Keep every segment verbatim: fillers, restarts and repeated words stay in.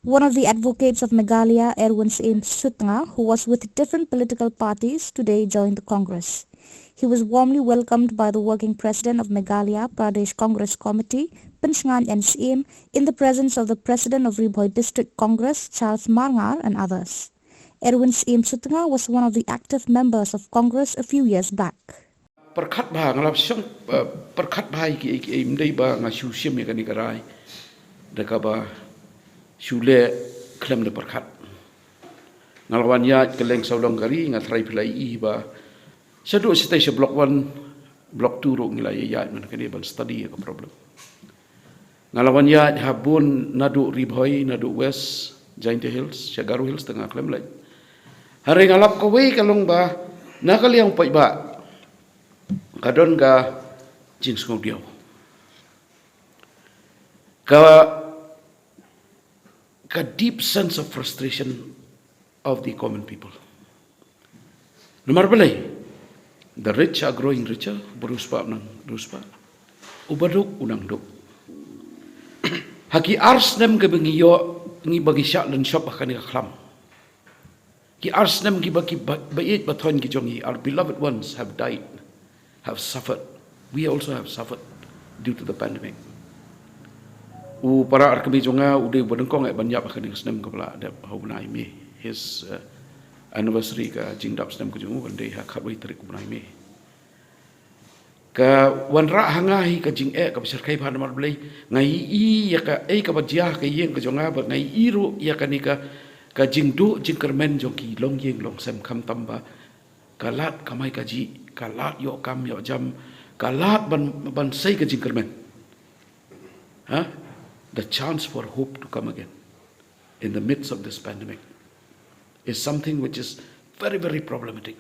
One of the advocates of Meghalaya, Erwin Syiem Sutnga, who was with different political parties, today joined the Congress. He was warmly welcomed by the working president of Meghalaya Pradesh Congress Committee, Pynshngain N. Syiem, in the presence of the president of Ri Bhoi District Congress, Charles Marngar, and others. Erwin Syiem Sutnga was one of the active members of Congress a few years back. Pyrkhat bha, nga la shong, eh, pyrkhat bha ïa ki, ïa ki, ïa ki, ym dei ba nga shu shim ïa kane ka rai da kaba shu leh khlem da pyrkhat. Nga la wan ïaid kylleng sawdong ka ri, nga tharai phi la ïohi ba shaduh shatei sha Block One, Block Two ruh ngi la ïaid man kane ban study ïa ka problem. Nga la wan ïaid ha bun naduh Ri Bhoi, naduh West Jaintia Hills, sha Garo Hills te nga khlem leit. Hynrei nga lap kawei ka long ba na ka liang paidbah ka don ka jingsngewdiaw, ka, ka deep sense of frustration of the common people. Namar balei, the rich are growing richer, ba riewspah u nang riewspah, uba duk u nang duk. Ha ki ar snem kiba ngi ïoh, ngi, ba ngi shah lynshop ha kane ka khlam, ki ar snem kiba, ki ba, ba ïeit ba thoiñ ki jong ngi, our beloved ones have died, have suffered. We also have suffered due to the pandemic. U para arkmie jong nga u dei uba nyngkong eh ban ïap ha kane ka snem kaba la dep, ha u bnai May. His, uh, anniversary, ka jingdap snem ka jong u kan dei ha khatwei tarik u bnai May. Ka wanrah ha nga hi ka jingeh kaba shyrkhei bha namar balei, nga ïohi ïa kaei kaba jia ha ka ïing ka jong nga, bad nga ïohi ruh ïa kane ka, ka jingduh jingkyrmen jong ki longïing longsem, khamtam ba ka lad kamai kajih, ka lad ïoh kam ïoh jam, ka lad ban, ban sei ka jingkyrmen. Huh? The chance for hope to come again in the midst of this pandemic is something which is very, very problematic.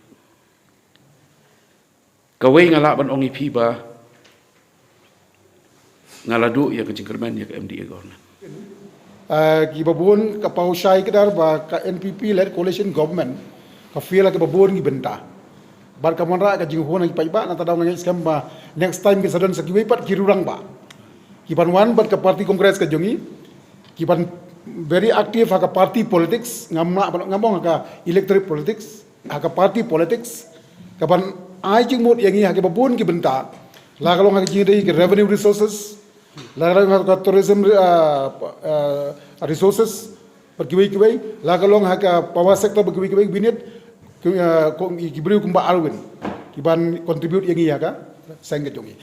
Kawei nga lah ban ong ïa phi ba nga la duh ïa ka jingkyrmen ïa ka M D A government. Uh, kiba bun ka paw shai kdar ba ka N P P led coalition government ka fail ha kiba bun ki bynta. Bad ka wanrah ka jinghun ha ki paidbah, nangta daw nga ngeit skhem ba next time kin sa don sa kiwei pat ki riewrangbah kiban wan bad ka party Congress ka jong ngi, kiban very active ha ka party politics, ngam lah ban, ngam ong ha ka electorate politics, ha ka party politics, kaban ai jingmut ïa ngi ha kiba bun ki bynta, la ka long ha ka jingïadei ki revenue resources, la ka long ha ka tourism, uh, uh, resources, bad kiwei kiwei, la ka long ha ka power sector, bad kiwei kiwei, we need ki, uh, ki briew kumba Erwin kiban contribute ïa ngi ha ka seng ka jong ngi.